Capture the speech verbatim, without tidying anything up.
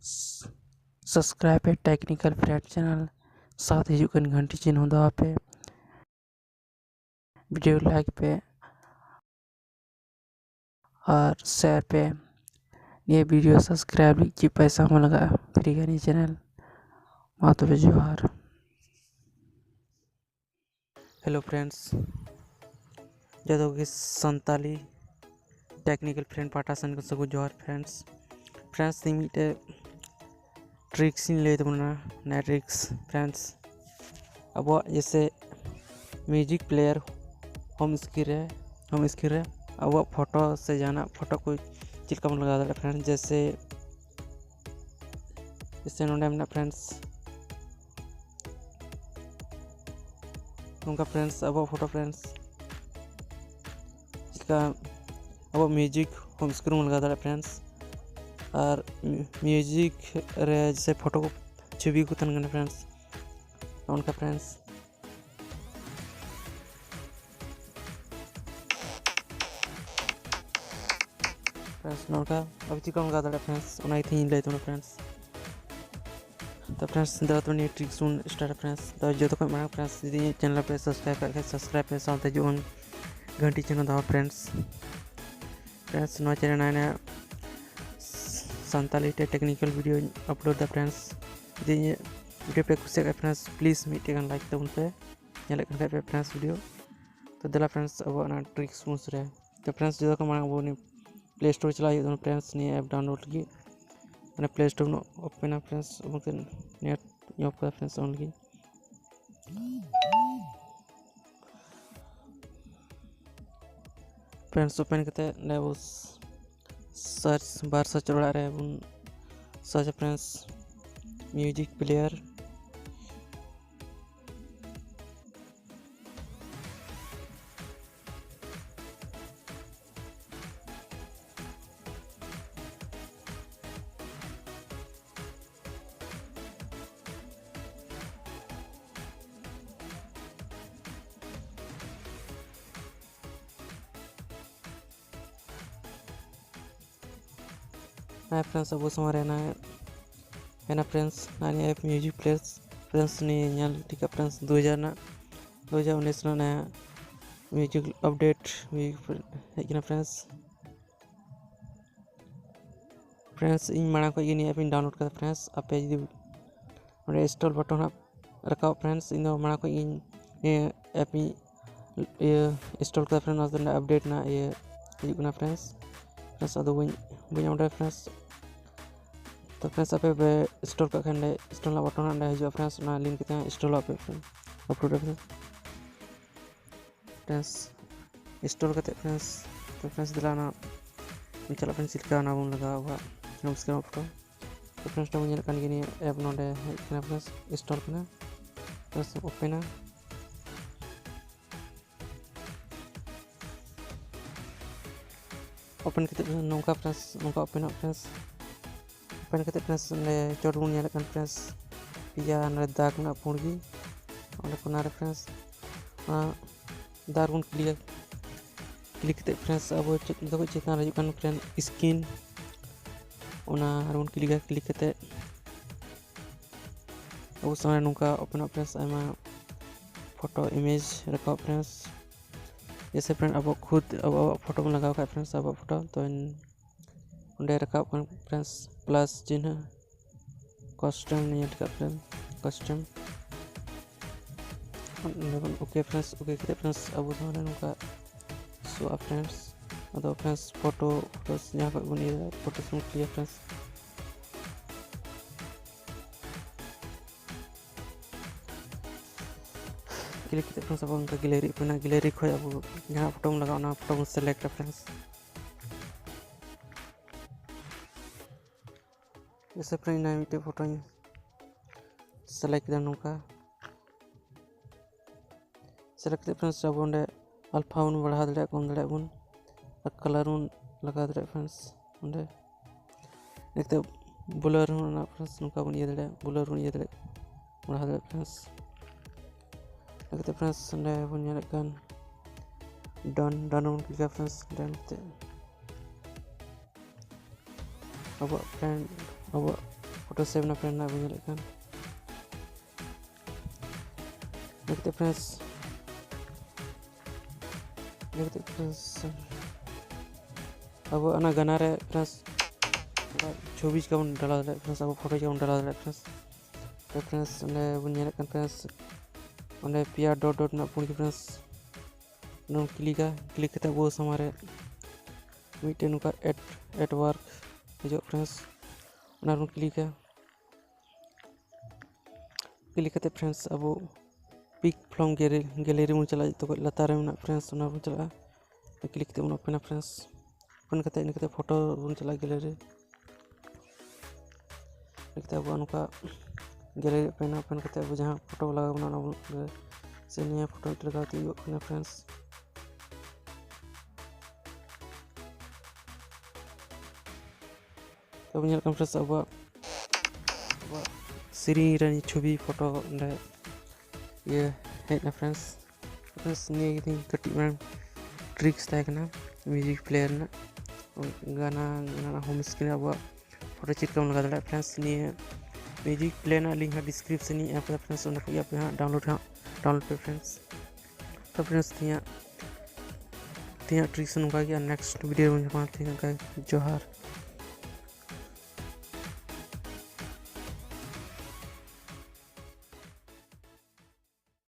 subscribe ᱯᱮ Technical Friend channel, ᱥᱟᱶᱛᱮ ᱦᱤᱡᱩᱜ ᱠᱟᱱ ᱜᱷᱟᱱᱴᱤ ᱪᱤᱱᱦᱟᱹ ᱫᱟᱵᱟᱣ ᱯᱮ, video like ᱯᱮ ᱟᱨ share ᱯᱮ᱾ ᱱᱤᱭᱟᱹ video subscribe ᱞᱟᱹᱜᱤᱫ ᱪᱮᱫ ᱯᱚᱭᱥᱟ ᱦᱚᱸ ᱞᱟᱜᱟᱜᱼᱟ, free ᱜᱮᱭᱟ ᱱᱤᱭᱟᱹ channel᱾ ᱢᱟ ᱛᱚᱵᱮ ᱡᱚᱦᱟᱨ᱾ Hello friends, ᱡᱚᱛᱚ ᱜᱮ ᱥᱟᱱᱛᱟᱞᱤ Technical Friend ᱯᱟᱦᱴᱟ ᱥᱮᱱ ᱠᱷᱚᱱ ᱥᱟᱹᱜᱩᱱ ᱡᱚᱦᱟᱨ friends᱾ Friends, ᱛᱮᱦᱮᱧ ᱢᱤᱫᱴᱮᱡ tricks ᱤᱧ ᱞᱟᱹᱭ ᱛᱟᱵᱚᱱᱟ, ᱱᱤᱭᱟᱹ tricks friends᱾ ᱟᱵᱚᱣᱟᱜ ᱡᱮᱭᱥᱮ music player home screen ᱨᱮ, home screen ᱨᱮ ᱟᱵᱚᱣᱟᱜ photo ᱥᱮ ᱡᱟᱦᱟᱱᱟᱜ photo ᱠᱚ ᱪᱮᱫ ᱞᱮᱠᱟ ᱵᱚᱱ ᱞᱟᱜᱟᱣ ᱫᱟᱲᱮᱭᱟᱜᱼᱟ friends᱾ ᱡᱮᱭᱥᱮ, ᱡᱮᱭᱥᱮ ᱱᱚᱰᱮ ᱢᱮᱱᱟᱜᱼᱟ friends, ᱱᱚᱝᱠᱟ friends ᱟᱵᱚᱣᱟᱜ photo friends, ᱪᱮᱫ ᱞᱮᱠᱟ ᱟᱵᱚᱣᱟᱜ music home screen ᱵᱚᱱ ᱞᱟᱜᱟᱣ ᱫᱟᱲᱮᱭᱟᱜᱼᱟ friends᱾ ᱟᱨ music ᱨᱮ ᱡᱮᱭᱥᱮ photo ᱠᱚ, ᱪᱷᱚᱵᱤ ᱠᱚ ᱛᱟᱦᱮᱱ ᱠᱟᱱᱟ friends, ᱱᱚᱜᱼᱚ ᱱᱚᱝᱠᱟ friends᱾ Friends, ᱱᱚᱝᱠᱟ ᱟᱵᱚ ᱪᱮᱫ ᱞᱮᱠᱟ ᱵᱚᱱ ᱞᱟᱜᱟᱣ ᱫᱟᱲᱮᱭᱟᱜᱼᱟ friends, ᱚᱱᱟ ᱜᱮ ᱛᱮᱦᱮᱧ ᱤᱧ ᱞᱟᱹᱭ ᱛᱟᱵᱚᱱᱟ friends᱾ ᱛᱚ friends, ᱫᱮᱞᱟ ᱛᱚᱵᱮ ᱱᱤᱭᱟᱹ tricks ᱵᱚᱱ start ᱟ friends᱾ ᱛᱚ ᱡᱚᱛᱚ ᱠᱷᱚᱱ ᱢᱟᱲᱟᱝ friends, ᱡᱩᱫᱤ ᱤᱧᱟᱹᱜ channel ᱯᱮ subscribe ᱠᱟᱜ ᱠᱷᱟᱡ subscribe ᱯᱮ, ᱥᱟᱶᱛᱮ ᱦᱤᱡᱩᱜ ᱠᱟᱱ ᱜᱷᱟᱱᱴᱤ ᱪᱤᱱᱦᱟᱹ ᱫᱟᱵᱟᱣ friends᱾ Friends, ᱱᱚᱣᱟ channel ᱱᱟᱭ ᱱᱟᱭ ᱥᱟᱱᱛᱟᱞᱤ ᱛᱮ technical videoᱧ upload ᱫᱟ friends᱾ ᱡᱩᱫᱤ ᱤᱧᱟᱹᱜ video ᱯᱮ ᱠᱩᱥᱤᱭᱟᱜ ᱠᱷᱟᱡ friends, please ᱢᱤᱫᱴᱮᱡ ᱜᱟᱱ like ᱛᱟᱵᱚᱱ ᱯᱮ, ᱧᱮᱞᱮᱫ ᱠᱟᱱ ᱠᱷᱟᱡ ᱯᱮ friends video᱾ ᱛᱚ ᱫᱮᱞᱟ friends, ᱟᱵᱚᱣᱟᱜ ᱚᱱᱟ tricks ᱵᱚᱱ ᱥᱮᱨᱮ᱾ ᱛᱚ friends, ᱡᱚᱛᱚ ᱠᱷᱚᱱ ᱢᱟᱲᱟᱝ ᱟᱵᱚ ᱱᱤᱭᱟᱹ Play Store ᱪᱟᱞᱟᱜ ᱦᱩᱭᱩᱜ ᱛᱟᱵᱚᱱᱟ friends, ᱱᱤᱭᱟᱹ app download ᱞᱟᱹᱜᱤᱫ᱾ ᱢᱟᱱᱮ Play Store ᱵᱚᱱ open ᱟ friends, ᱟᱵᱚ ᱱᱤᱭᱟᱹ open ᱟ friends, on ᱞᱟᱹᱜᱤᱫ᱾ Friends, open ᱠᱟᱛᱮ ᱱᱚᱰᱮ ᱟᱵᱚ search bar, search ᱚᱲᱟᱜ ᱨᱮ ᱵᱚᱱ search ᱟ friends, music player᱾ ᱦᱮᱸ friends, ᱟᱵᱚ ᱥᱟᱢᱟᱝ ᱨᱮ ᱱᱟᱦᱟᱜ ᱠᱟᱱᱟ friends, ᱱᱚᱜᱼᱚᱭ ᱱᱤᱭᱟᱹ app Music Player friends, ᱱᱤᱭᱟᱹ ᱧᱮᱞ ᱴᱷᱤᱠᱟ friends, ᱫᱩ ᱦᱟᱡᱟᱨ ᱨᱮᱱᱟᱜ, ᱫᱩ ᱦᱟᱡᱟᱨ ᱩᱱᱤᱥ ᱨᱮᱱᱟᱜ ᱱᱤᱭᱟᱹ music update ᱦᱩᱭ ᱦᱮᱡ ᱠᱟᱱᱟ friends᱾ Friends, ᱤᱧ ᱢᱟᱲᱟᱝ ᱠᱷᱚᱱ ᱜᱮ ᱱᱤᱭᱟᱹ app ᱤᱧ download ᱠᱟᱫᱟ friends᱾ ᱟᱯᱮ ᱡᱩᱫᱤ ᱚᱸᱰᱮ install button ᱦᱟᱸᱜ ᱨᱟᱠᱟᱵ friends, ᱤᱧ ᱫᱚ ᱢᱟᱲᱟᱝ ᱠᱷᱚᱱ ᱜᱤᱧ ᱱᱤᱭᱟᱹ app ᱤᱧ ᱤᱭᱟᱹ install ᱠᱟᱫᱟ friends᱾ ᱚᱱᱟ ᱫᱚ update ᱨᱮᱱᱟᱜ ᱤᱭᱟᱹ ᱦᱤᱡᱩᱜ ᱠᱟᱱᱟ friends᱾ Friends, ᱟᱫᱚ ᱵᱟᱹᱧ ᱵᱟᱹᱧ update friends᱾ ᱛᱚ friends, ᱟᱯᱮ ᱯᱮ install ᱠᱟᱜ ᱠᱷᱟᱱ ᱚᱸᱰᱮ install ᱨᱮᱱᱟᱜ button ᱦᱟᱸᱜ ᱚᱸᱰᱮ ᱦᱤᱡᱩᱜᱼᱟ friends᱾ ᱚᱱᱟ link ᱠᱟᱛᱮ ᱦᱟᱸᱜ install ᱟᱯᱮ friends, upload ᱟᱯᱮ friends᱾ Install ᱠᱟᱛᱮ friends, ᱛᱚ friends, ᱫᱮᱞᱟ ᱚᱱᱟ ᱪᱟᱞᱟᱜ friends, ᱪᱮᱫ ᱞᱮᱠᱟ ᱚᱱᱟ ᱵᱚᱱ ᱞᱟᱜᱟᱣᱟ ᱟᱵᱚᱣᱟᱜ home screen photo᱾ ᱛᱚ friends, ᱱᱚᱰᱮ ᱧᱮᱞᱚᱜ ᱠᱟᱱ ᱜᱮ ᱱᱤᱭᱟᱹ app ᱱᱚᱰᱮ ᱦᱮᱡ ᱠᱟᱱᱟ friends, install ᱠᱟᱱᱟ᱾ Friends, open ᱟ᱾ Open ᱠᱟᱛᱮ friends, ᱱᱚᱝᱠᱟ friends, ᱱᱚᱝᱠᱟ open ᱚᱜ friends᱾ Open ᱠᱟᱛᱮ friends, ᱚᱸᱰᱮ ᱪᱚᱴ ᱵᱚᱱ ᱧᱮᱞᱮᱫ ᱠᱟᱱ friends, ᱯᱮᱭᱟ ᱱᱚᱰᱮ ᱫᱟᱜᱽ ᱢᱮᱱᱟᱜᱼᱟ ᱯᱩᱸᱰ ᱜᱮ, ᱚᱸᱰᱮ ᱠᱚᱱᱟ ᱨᱮ friends, ᱚᱱᱟ ᱫᱟᱜᱽ ᱵᱚᱱ click ᱟ᱾ Click ᱠᱟᱛᱮ friends, ᱟᱵᱚ ᱪᱮᱫ ᱡᱚᱛᱚ ᱠᱷᱚᱱ ᱪᱮᱛᱟᱱ ᱨᱮ ᱦᱤᱡᱩᱜ ᱠᱟᱱ friends, skin, ᱚᱱᱟ ᱨᱮᱵᱚᱱ click ᱟ᱾ Click ᱠᱟᱛᱮ ᱟᱵᱚ ᱥᱟᱢᱟᱝ ᱨᱮ ᱱᱚᱝᱠᱟ open ᱚᱜ friends, ᱟᱭᱢᱟ photo image ᱨᱟᱠᱟᱵ friends᱾ ᱡᱮᱭᱥᱮ friend, ᱟᱵᱚ ᱠᱷᱩᱫ ᱟᱵᱚᱣᱟᱜ photo ᱵᱚᱱ ᱞᱟᱜᱟᱣ ᱠᱷᱟᱡ friends, ᱟᱵᱚᱣᱟᱜ photo, ᱛᱚ ᱚᱸᱰᱮ ᱨᱟᱠᱟᱵ ᱠᱟᱱ friends plus ᱪᱤᱱᱦᱟᱹ, custom ᱱᱤᱭᱟᱹ ᱴᱷᱤᱠᱟ friends, custom᱾ ᱚᱸᱰᱮ ᱵᱚᱱ OK friends᱾ OK ᱠᱟᱛᱮ friends, ᱟᱵᱚ ᱥᱟᱢᱟᱝ ᱨᱮ ᱱᱚᱝᱠᱟ ᱥᱳᱜᱼᱟ friends᱾ ᱟᱫᱚ friends, photo, photos ᱡᱟᱦᱟᱸ ᱠᱷᱚᱡ ᱵᱚᱱ ᱤᱭᱟᱹ ᱫᱟᱲᱮᱭᱟᱜᱼᱟ, photos ᱵᱚᱱ click ᱟ friends᱾ Click ᱠᱟᱛᱮ friends, ᱟᱵᱚ ᱚᱱᱠᱟ gallery open ᱟ᱾ Gallery ᱠᱷᱚᱡ ᱟᱵᱚ ᱡᱟᱦᱟᱸ photo ᱵᱚᱱ ᱞᱟᱜᱟᱣᱟ, ᱚᱱᱟ photo ᱵᱚᱱ select ᱟ friends᱾ ᱡᱮᱭᱥᱮ friend, ᱤᱧ ᱢᱤᱫᱴᱮᱡ photoᱧ select ᱠᱮᱫᱟ ᱱᱚᱝᱠᱟ᱾ Select ᱠᱟᱛᱮ friends, ᱟᱵᱚ ᱚᱸᱰᱮ alpha ᱵᱚᱱ ᱵᱟᱲᱦᱟᱣ ᱫᱟᱲᱮᱭᱟᱜᱼᱟ, ᱠᱚᱢ ᱫᱟᱲᱮᱭᱟᱜᱼᱟ ᱵᱚᱱ, ᱟᱨ color ᱵᱚᱱ ᱞᱟᱜᱟᱣ ᱫᱟᱲᱮᱭᱟᱜᱼᱟ friends᱾ ᱚᱸᱰᱮ ᱱᱤᱛᱚᱜ blur ᱦᱚᱸ ᱚᱱᱟ friends ᱱᱚᱝᱠᱟ ᱵᱚᱱ ᱤᱭᱟᱹ ᱫᱟᱲᱮᱭᱟᱜᱼᱟ, blur ᱵᱚᱱ ᱤᱭᱟᱹ ᱫᱟᱲᱮᱭᱟᱜᱼᱟ, ᱵᱟᱲᱦᱟᱣ ᱫᱟᱲᱮᱭᱟᱜᱼᱟ friends᱾ ᱤᱱᱟᱹ ᱠᱟᱛᱮ friends, ᱚᱸᱰᱮ ᱵᱚᱱ ᱧᱮᱞᱮᱫ ᱠᱟᱱ done, done ᱵᱚᱱ click ᱟ friends᱾ Done ᱠᱟᱛᱮ ᱟᱵᱚᱣᱟᱜ friend, ᱟᱵᱚᱣᱟᱜ ᱯᱷᱳᱴᱳ ᱥᱮᱵᱷ ᱮᱱᱟ friend, ᱱᱟᱜ ᱵᱚᱱ ᱧᱮᱞᱮᱫ ᱠᱟᱱ᱾ ᱤᱱᱟᱹ ᱠᱟᱛᱮ friends, ᱤᱱᱟᱹ ᱠᱟᱛᱮ friends, ᱟᱵᱚ ᱚᱱᱟ ᱜᱟᱱᱟ ᱨᱮ friends, ᱚᱱᱟ ᱪᱷᱚᱵᱤ ᱪᱤᱠᱟ ᱵᱚᱱ ᱰᱟᱞᱟᱣ ᱫᱟᱲᱮᱭᱟᱜᱼᱟ friends, ᱟᱵᱚ ᱯᱷᱳᱴᱳ ᱪᱤᱠᱟ ᱵᱚᱱ ᱰᱟᱞᱟᱣ ᱫᱟᱲᱮᱭᱟᱜᱼᱟ friends᱾ ᱛᱚ friends, ᱚᱸᱰᱮ ᱵᱚᱱ ᱧᱮᱞᱮᱫ ᱠᱟᱱ friends, ᱚᱸᱰᱮ ᱯᱮᱭᱟ ᱰᱚᱴ ᱰᱚᱴ ᱢᱮᱱᱟᱜ ᱯᱩᱱ ᱜᱮ friends, ᱚᱱᱟ ᱵᱚᱱ ᱠᱞᱤᱠᱟ᱾ ᱠᱞᱤᱠ ᱠᱟᱛᱮ ᱟᱵᱚ ᱥᱟᱢᱟᱝ ᱨᱮ ᱢᱤᱫᱴᱮᱱ ᱱᱚᱝᱠᱟ ᱮᱰ, ᱮᱰ ᱣᱟᱨᱠ ᱦᱤᱡᱩᱜ friends, ᱚᱱᱟ ᱨᱮᱵᱚᱱ ᱠᱞᱤᱠᱟ᱾ ᱠᱞᱤᱠ ᱠᱟᱛᱮ friends, ᱟᱵᱚ ᱯᱤᱠ ᱯᱷᱨᱚᱢ ᱜᱮᱞᱟᱨᱤ ᱵᱚᱱ ᱪᱟᱞᱟᱜᱼᱟ, ᱡᱚᱛᱚ ᱠᱷᱚᱱ ᱞᱟᱛᱟᱨ ᱨᱮ ᱢᱮᱱᱟᱜ friends, ᱚᱱᱟ ᱵᱚᱱ ᱪᱟᱞᱟᱜᱼᱟ᱾ ᱠᱞᱤᱠ ᱠᱟᱛᱮ ᱵᱚᱱ ᱳᱯᱮᱱᱟ friends᱾ ᱳᱯᱮᱱ ᱠᱟᱛᱮ ᱤᱱᱟᱹ ᱠᱟᱛᱮ ᱯᱷᱳᱴᱳ ᱵᱚᱱ ᱪᱟᱞᱟᱜᱼᱟ ᱜᱮᱞᱟᱨᱤ᱾ ᱤᱱᱟᱹ ᱠᱟᱛᱮ ᱟᱵᱚ ᱱᱚᱝᱠᱟ ᱜᱮᱞᱟᱨᱤ ᱳᱯᱮᱱᱟ᱾ ᱳᱯᱮᱱ ᱠᱟᱛᱮ ᱟᱵᱚ ᱡᱟᱦᱟᱸ ᱯᱷᱳᱴᱳ ᱞᱟᱜᱟᱣ ᱵᱚᱱᱟ ᱚᱱᱟ ᱵᱚᱱ ᱥᱮ ᱱᱤᱭᱟᱹ ᱯᱷᱳᱴᱳ ᱢᱤᱫᱴᱮᱱ ᱞᱟᱜᱟᱣ ᱛᱤᱧ ᱠᱟᱱᱟ friends᱾ ᱛᱚ ᱧᱮᱞ ᱠᱟᱱ friends, ᱟᱵᱚᱣᱟᱜ, ᱟᱵᱚᱣᱟᱜ ᱥᱮᱨᱮᱧ ᱨᱮ ᱪᱷᱚᱵᱤ ᱯᱷᱳᱴᱳ ᱚᱸᱰᱮ ᱤᱭᱟᱹ ᱦᱮᱡ ᱮᱱᱟ friends᱾ Friends, ᱱᱤᱭᱟᱹ ᱜᱮ ᱛᱤᱧ ᱠᱟᱹᱴᱤᱡ ᱢᱟᱨᱟᱝ ᱴᱨᱤᱠᱥ ᱛᱟᱦᱮᱸ ᱠᱟᱱᱟ ᱢᱤᱣᱡᱤᱠ ᱯᱞᱮᱭᱟᱨ ᱨᱮᱱᱟᱜ᱾ ᱜᱟᱱᱟ, ᱜᱟᱱᱟ ᱨᱮᱱᱟᱜ ᱦᱳᱢ ᱥᱠᱨᱤᱱ ᱨᱮ ᱟᱵᱚᱣᱟᱜ ᱯᱷᱳᱴᱳ ᱪᱮᱫ ᱞᱮᱠᱟᱢ ᱞᱟᱜᱟᱣ ᱫᱟᱲᱮᱭᱟᱜᱼᱟ friends᱾ ᱱᱤᱭᱟᱹ ᱢᱤᱣᱡᱤᱠ ᱯᱞᱮᱭᱟᱨ ᱨᱮᱱᱟᱜ ᱞᱤᱝᱠ ᱦᱟᱸᱜ ᱰᱤᱥᱠᱨᱤᱯᱥᱚᱱ ᱨᱤᱧ ᱮᱢ ᱠᱟᱫᱟ friends, ᱚᱸᱰᱮ ᱠᱷᱚᱱ ᱜᱮ ᱟᱯᱮ ᱦᱟᱸᱜ ᱰᱟᱣᱩᱱᱞᱳᱰ ᱦᱟᱸᱜ ᱰᱟᱣᱩᱱᱞᱳᱰ ᱯᱮ friends᱾ ᱛᱚ friends, ᱛᱮᱦᱮᱧᱟᱜ, ᱛᱮᱦᱮᱧᱟᱜ ᱴᱨᱤᱠᱥ ᱱᱚᱝᱠᱟ ᱜᱮ, ᱟᱨ ᱱᱮᱠᱥᱴ ᱵᱷᱤᱰᱤᱭᱳ ᱨᱮᱵᱚᱱ ᱧᱟᱯᱟᱢᱟ᱾ ᱛᱮᱦᱮᱧ ᱱᱚᱝᱠᱟ ᱜᱮ, ᱡᱚᱦᱟᱨ᱾